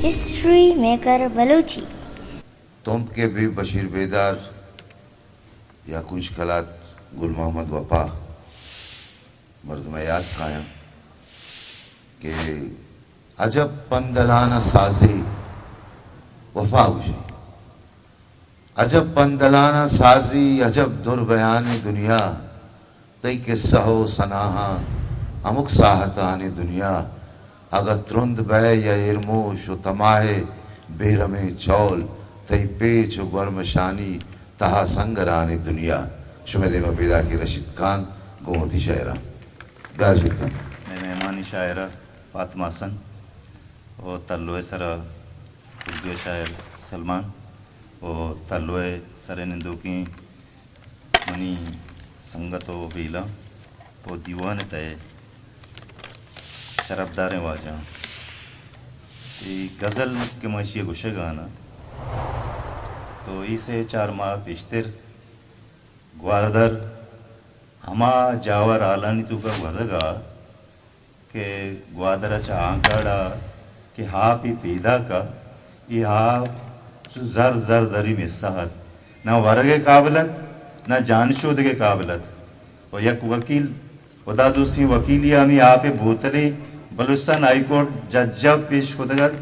ہسٹری میکر بلوچی۔ تمپ کے بی بشیر بیدار یا کنج کلات گل محمد وپا، مردم ء یات کایاں کہ عجب پندلان ء سازی وفا گوشی۔ عجب پندلان ء سازی، عجب در بیان دنیا، تئی قصہ و ثناہاں ہمک ساہتانی دنیا۔ اگہ ترند بئے یا ایرموش و تماہ، بے رمیں چول، تئی پیچ و گورمشانی تہا سنگرانی دنیا۔ شمئے دیما پیداکی رشید خان گوں وتی شئیراں۔ بیا رشید خان۔ مئے مہمانی شاعرہ فاطمہ حسن و تلوئے سرا اردو شاعر سلمان و تلوئے سرے نندوکیں منی سنگت و بیلاں و دیوان ء تہ ء شرپداریں واجہاں، اے غزل کہ ما اشی ء گوشگ ء آں تو اے سے چار ماہ پیشتر گوادر ہما جاور ہالانی توکا گوزگ ء کہ گوادر ء چہ آنکاڑ ء کہ آپ ء پیداک ء، اے آپ چو زر زر دری مسہ ات، نہ ورگ ء قابل ات، نہ جان شودگ ء قابل ات۔ و یک وکیل، خدا دوستیں وکیلے ء ہمے آپ ء بوتلے بلوچستان ہائی کورٹ جج ء پیش کتگ ات،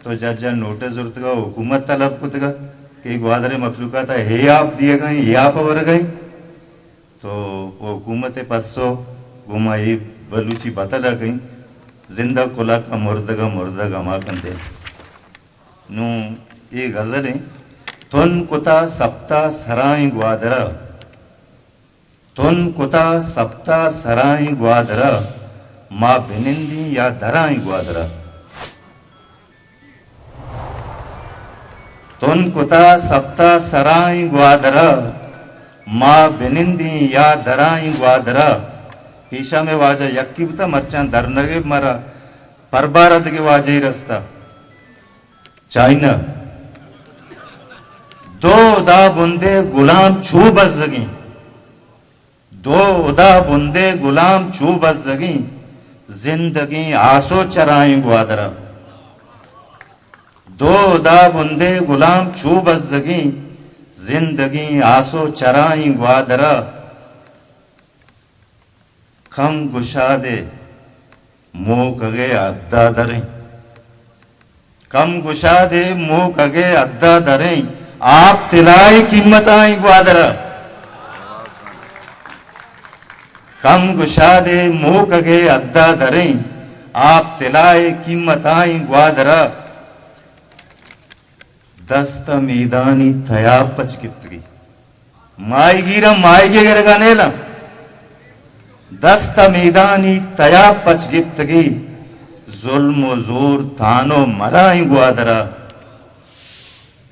تو جج ء نوٹس زرتگ ء حکومت طلب کتگ ات کہ گوادر ء مخلوقات ء ہے آپ دیگ ء ایں، ہے آپ ء ورگ ء ایں۔ تو پہ حکومت ء پسو گوں ما اے بلوچی بتل ء کئیں، زندگ کلک ء مردگ ء مردگ ہما کنت ء۔ نوں اے غزل ایں، تن کتا سپتا سرائیں گوادر ء، تن کتا سپتا سرائیں گوادر ء، ما بنندیں یا درائیں گوادر ء۔ تن کتا سپتا سرائیں گوادر ء، ما بنندیں یا درائیں گوادر ء۔ پیشا مئے واجہ یکی بوتا، مرچاں درنگے مارا پربار ء دگہ واجہے رستا۔ چائنا۔ دو ہدا بندے غلام چو بزگیں۔ دو ہدا بندے غلام چو بزگیں، زندگیں آس و چرائیں گوادر ء۔ دو ہدا بندے غلام چو بزگیں، زندگیں آس و چرائیں گوادر ء۔ کم گشادے موکگ ء حدا دریں۔ کم گشادے موکگ ء حدا دریں، آپ طلا ء قیمتائیں گوادر ء۔ کم گشادے موکگ ء حدا دریں، آپ طلا ء قیمتائیں گوادر ء۔ دست ء میدانی تیاب پچ گپتگی۔ ماہیگیراں ماہیگی گرگا نیلاں۔ دست ء میدانی تیاب پچ گپتگی، ظلم و زور تان و مرائیں گوادر ء۔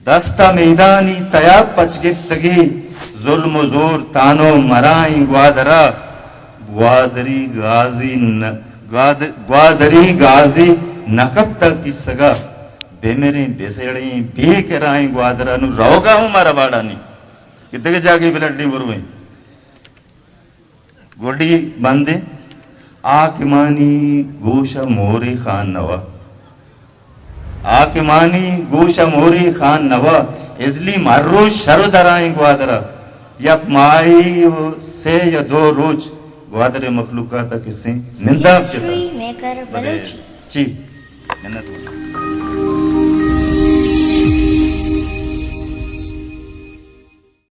دست ء میدانی تیاب پچ گپتگی، ظلم و زور تان و مرائیں گوادر ء۔ گوادری غازی ن-، گواد-، گوادری غازی نہ کپتگ کسگ ء۔ بمریں، بسڑیں، بے کرائیں گوادر ء۔ نوں روگا ہوں مارا باڑانی کہ دگہ جاگے بلڈیں برویں۔ گڈی بندیں۔ حاکمانی گوش ء مورے خان نوا۔ حاکمانی گوش ء مورے خان نوا۔ ازلیم ہر روچ شر و درائیں گوادر ء۔ یک ماہے و سے یا دو روچ گوادر ء مخلوقات ء کسیں ننداپ جتا۔ ہسٹری میکر بلے بلوچی۔ چی؟ منت وار۔